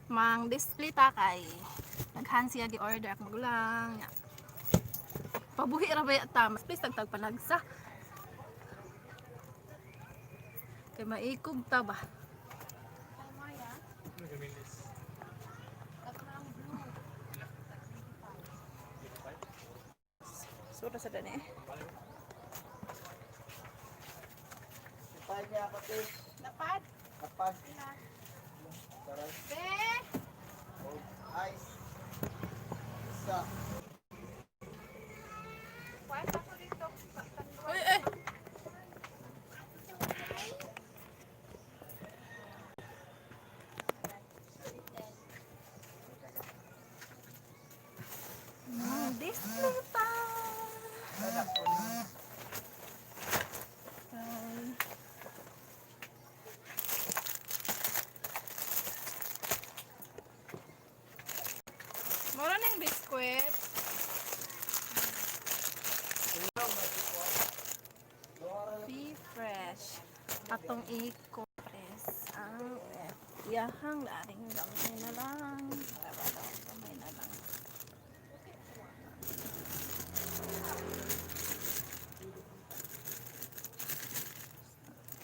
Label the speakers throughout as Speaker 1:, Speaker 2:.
Speaker 1: Mang display ta kay naghan siya gi-order ak magulang. Nya. Pabuhi ra ba ta? Mas please tagtag panagsa. Kay maikog ta ba? Sura sa dani.
Speaker 2: Napad niya ako, te.
Speaker 1: Napad.
Speaker 2: Napad.
Speaker 1: Be!
Speaker 2: Ice. Isa.
Speaker 1: Uy, eh! Display pa! Ay. Mura ng biskwit. Be fresh. Atong i-compress ang iyahang laring gamay na lang. Para daw, gamay na lang.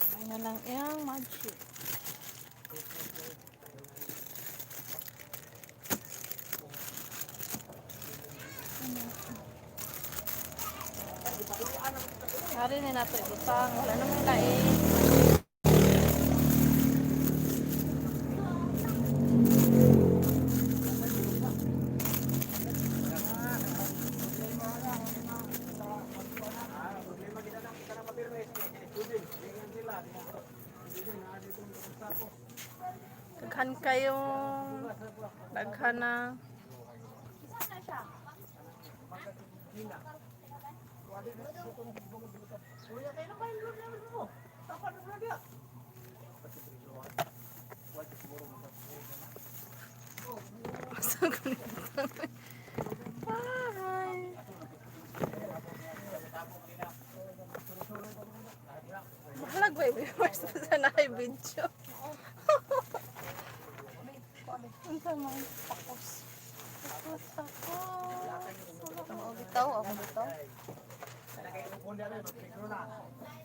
Speaker 1: Gamay na lang iyang magic. Hari ni nato ibutang, wala namang lain. Daghan kayong daghan na. Asa ko nito? Bye. Mahalag ba yung viewers pa sa na video? Unsa man? Tapos. Tapos, tapos.
Speaker 3: Ako bitaw, ako bitaw.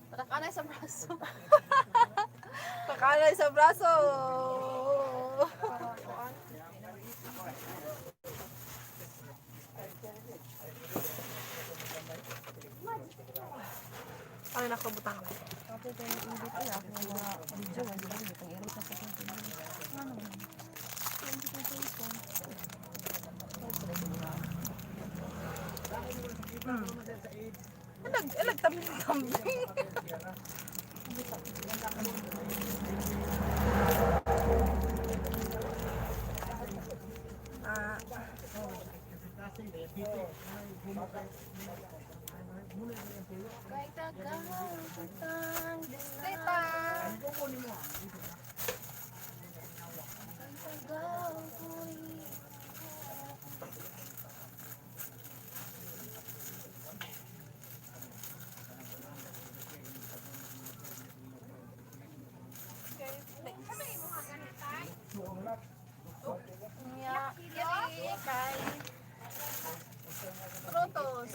Speaker 1: Patakanay sa braso. Patakanay sa braso. Ano na ko butang?
Speaker 3: Kape tayo ng edit eh. Ako mga video, hindi lang itong edit na sa
Speaker 1: Ano? Alag, alag, tambing-tambing. Ah. Kay tagal kitang disita. Kay tagal ko'y. Nya, kiri kay Protos.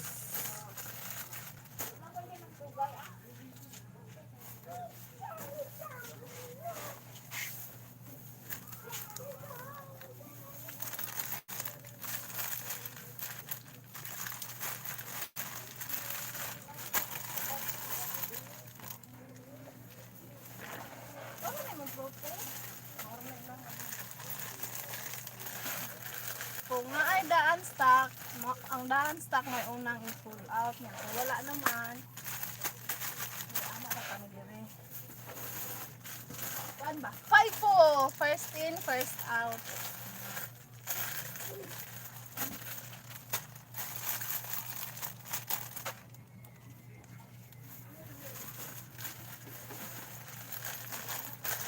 Speaker 1: Ano na yung protos? Kung nga ay daan stock, ang daan stock may unang i-pull out niya. Kung wala naman, wala na ka kami dire. Kuan ba? 5-4! First in, first out.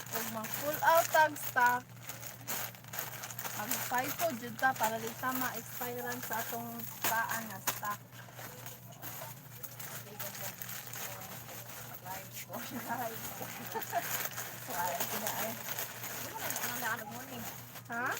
Speaker 1: Kung mag-pull out ang stock, ang 5 jud ta para di ta ma-expirean sa atong taan nga stock. Ha?